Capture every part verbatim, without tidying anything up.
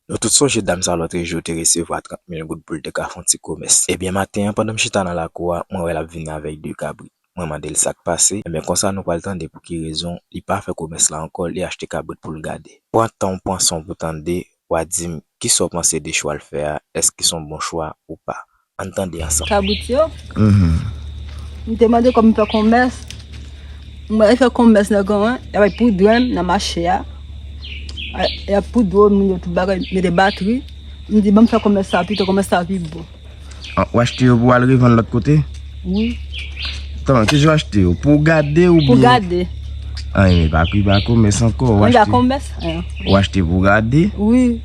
Nou tout sonje dam sa lòt jou te resevwa trant mil goud pou l te ka fè yon ti komès. Ebyen, maten an, pandan m chita nan lakou a, mwen wè l ap vini avèk de kabrit. Mwen mande l sa k pase. Ebyen, konsa nou pral tande pou ki rezon li pa fè komès la ankò, li achte kabrit pou l gade. Pran tan w, pran san w pou tande, w a di m kisa w panse de chwa l fè a, èske se yon bon chwa ou pa. Ann tande ansanm. Kabrit yo. Mhm. M te mande kòb m fè komès. Mwen fè komès nan gran, y ap poudre m nan mache a. Y ap poudre moun yo tout bagay, mete batri. M di, "Ban m fè komès sa pito, komès sa pi bon." Ah, ou achte yo pou al revann lòt kote? Wi. Tan, kijan ou achte yo? Pou w gade oubyen? Pou gade. An, men pa pi ba komès ankò. Ou achte, komès, an. Ou achte pou w gade? Wi.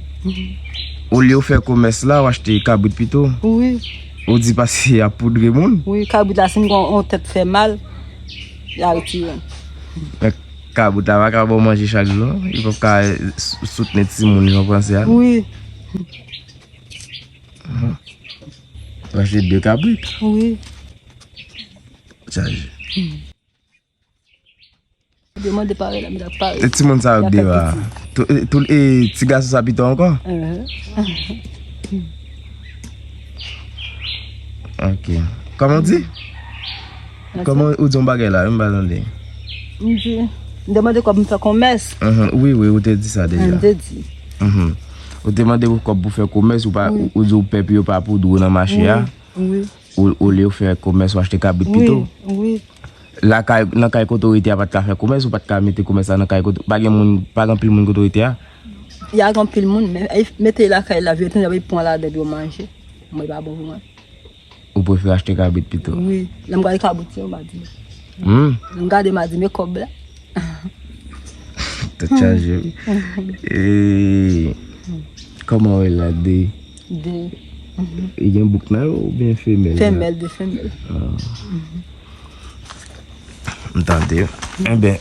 Olye w fè komès la, ou achte kabrit pito? Wi. Ou di pase y ap poudre moun? Wi, kabrit la, si m gon yon tèt fè mal, y a retire m. Men kabrit la pa ka ba w manje chak jou, non? Li p ap ka, eh, sou-, soutni timoun jan w panse a, non? Wi. Ou achte de kabrit? Wi. Chaje. Demande parèy la, medam parèy. E timoun sa yo deyò a? Tou, e, tou, e, ti gason sa pito ankò? Mhm. Ok. Kòman w di? Kòman ou di yon bagay la? M pa tande. M di, m demande kòb m fè komès. Mhm. Wi, wi, ou te di sa deja. M te di. Mhm. Ou te mande kòb pou fè komès, ou pa, ou, ou di w pè pou yo pa poudre w nan mache a. Wi, wi. Ou, olye w fè komès, ou achte kabrit pito. Wi, wi. Lakay, nan kay kote w rete a, pa t ka fè komès, ou pa t ka mete komès la nan kay kote, pa gen moun, pa gen anpil moun kote w rete a? Y a gen anpil moun, men, e, mete lakay la, vye tan, y ap pran ladan pou yo manje. Mwen, pa bon pou mwen. Ou prefere achte kabrit pito? Wi. Lè m gade kabrit yo, m a di. Hmm? Lè m gade, m a di, men kòb la. Tèt chaje, wi. E, kòman w wè la, de? De. E gen bouk nan yo oubyen femèl la? Femèl, de femèl. Ah. M tande. Enben,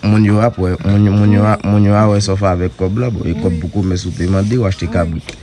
moun yo ap wè, moun, moun yo a, moun yo a wè sa w fè avèk kòb la, bon, e kòb pou komès ou te mande, ou achte kabrit.